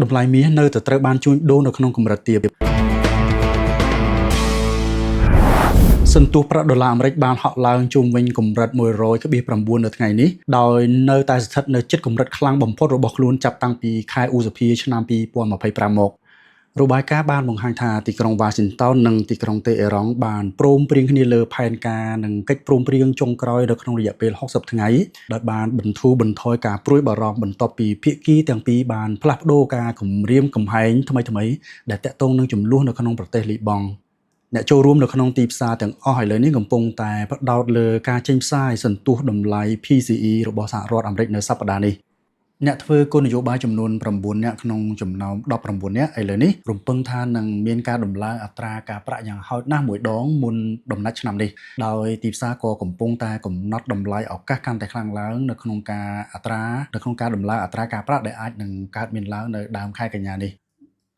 តម្លៃមាសនៅតែត្រូវបានជួញដូរនៅក្នុងកម្រិតទាបសន្ទុះប្រាក់ដុល្លារអាមេរិកបានហក់ឡើងជុំវិញកម្រិត100.9នៅថ្ងៃនេះដោយនៅតែស្ថិតនៅជិតកម្រិតខ្លាំងបំផុតរបស់ខ្លួនចាប់តាំងពីខែឧសភាឆ្នាំ2025មករបាយការណ៍បានបង្ហាញថាទីក្រុងវ៉ាស៊ីនតោននិងទីក្រុងតេអេរ៉ង់បានព្រមព្រៀងគ្នាលើផែនការនិងកិច្ចព្រមព្រៀងចុងក្រោយនៅក្នុងរយៈពេល60ថ្ងៃដោយបានបន្ធូរបន្ថយការព្រួយបារម្ភបន្ទាប់ពីភាគីទាំងពីរបានផ្លាស់ប្ដូរការគំរាមកំហែងថ្មីៗដែលតាក់ទងនឹងជម្លោះនៅក្នុងប្រទេសលីបង់អ្នកចូលរួមនៅក្នុងទីផ្សារទាំងអស់ឥឡូវនេះកំពុងតែផ្ដោតលើការចេញផ្សាយសន្ទុះតម្លៃ PCE របស់សហរដ្ឋអាមេរិកនៅសប្តាហ៍នេះអ្នកធ្វើគោលនយោបាយចំនួន9នាក់ក្នុងចំណោម19នាក់ឥឡូវនេះរំពឹងថានឹងមានការដំឡើងអត្រាការប្រាក់យ៉ាងហោចណាស់មួយដងមុនដំណាច់ឆ្នាំនេះដោយទីផ្សារក៏កំពុងតែកំណត់តម្លៃឱកាសកាន់តែខ្លាំងឡើងនៅក្នុងការអត្រានៅក្នុងការដំឡើងអត្រាការប្រាក់ដែលអាចនឹងកើតមានឡើងនៅដើមខែកញ្ញានេះ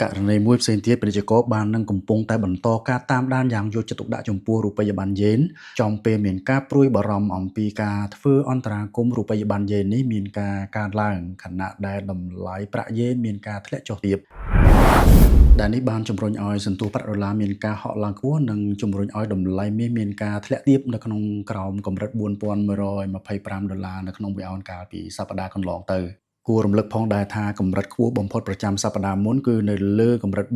ករណីមួយផ្សេងទៀតពាណិជ្ជករបាននឹងកំពុងតែបន្តការតាមដានយ៉ាងយកចិត្តទុកដាក់ចំពោះរូបិយប័ណ្ណយេនចំពេលមានការព្រួយបារម្ភអំពីការធ្វើអន្តរាគមន៍រូបិយប័ណ្ណយេននេះមានការកើនឡើងខណៈដែលតម្លៃប្រាក់យេនមានការធ្លាក់ចុះទាបដែលនេះបានជំរុញឲ្យសន្ទុះប្រាក់ដុល្លារមានការហក់ឡើងខ្ពស់និងជំរុញឲ្យតម្លៃមាសមានការធ្លាក់ទាបនៅក្នុងក្រោមកម្រិត4125ដុល្លារនៅក្នុងមួយអោនកាលពីសប្តាហ៍កន្លងទៅគួររំលឹកផងដែរថាកម្រិតខ្ពស់បំផុតប្រចាំសប្តាហ៍មុនគឺនៅលើកម្រិត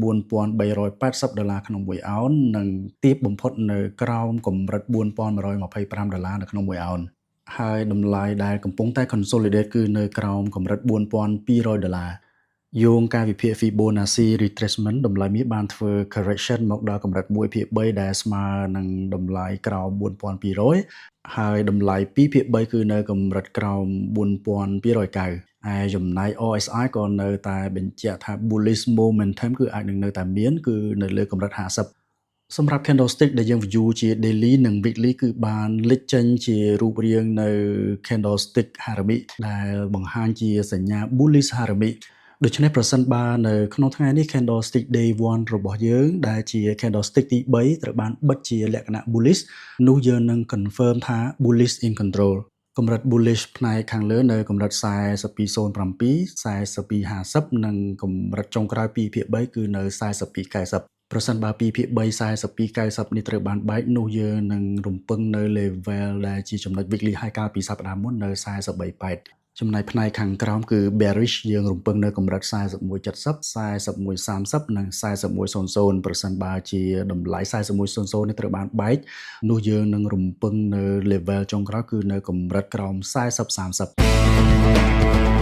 4380ដុល្លារក្នុងមួយអោននិងទាបបំផុតនៅក្រោមកម្រិត4125ដុល្លារនៅក្នុងមួយអោនហើយតម្លៃដែលកំពុងតែ consolidate គឺនៅក្រោមកម្រិត4200ដុល្លារយោងការវិភាគ Fibonacci retracement តម្លៃមាសបានធ្វើ correction មកដល់កម្រិត1/3ដែលស្មើនឹងតម្លៃក្រោម4200ហើយតម្លៃ2/3គឺនៅកម្រិតក្រោម4290ឯចំណែក RSI ក៏នៅតែបញ្ជាក់ថា bullish momentum គឺអាចនឹងនៅតែមានគឺនៅលើកម្រិត50សម្រាប់ candlestick ដែលយើង view ជា daily និង weekly គឺបានលេចចេញជារូបរាងនៅ candlestick Harami ដែលបង្ហាញជាសញ្ញា bullish Harami ដូច្នេះប្រសិនបើនៅក្នុងថ្ងៃនេះ candlestick day 1របស់យើងដែលជា candlestick ទី3ត្រូវបានបិទជាលក្ខណៈ bullish នោះយើងនឹង confirm ថា bullish in control កម្រិត bullish ផ្នែកខាងលើនៅកម្រិត42.07 42.50និងកម្រិតចុងក្រោយ2/3គឺនៅ42.90ប្រសិនបើ2/3 42.90នេះត្រូវបានបែកនោះយើងនឹងរំពឹងនៅ level ដែលជាចំណុច weekly high កាលពីសប្តាហ៍មុននៅ43.8ចំណែកផ្នែកខាងក្រោមគឺ bearish យើងរំពឹងនៅកម្រិត41.70 41.30និង41.00ប្រសិនបើជាតម្លៃ41.00នេះត្រូវបានបែកនោះយើងនឹងរំពឹងនៅ level ចុងក្រោយគឺនៅកម្រិតក្រោម40.30។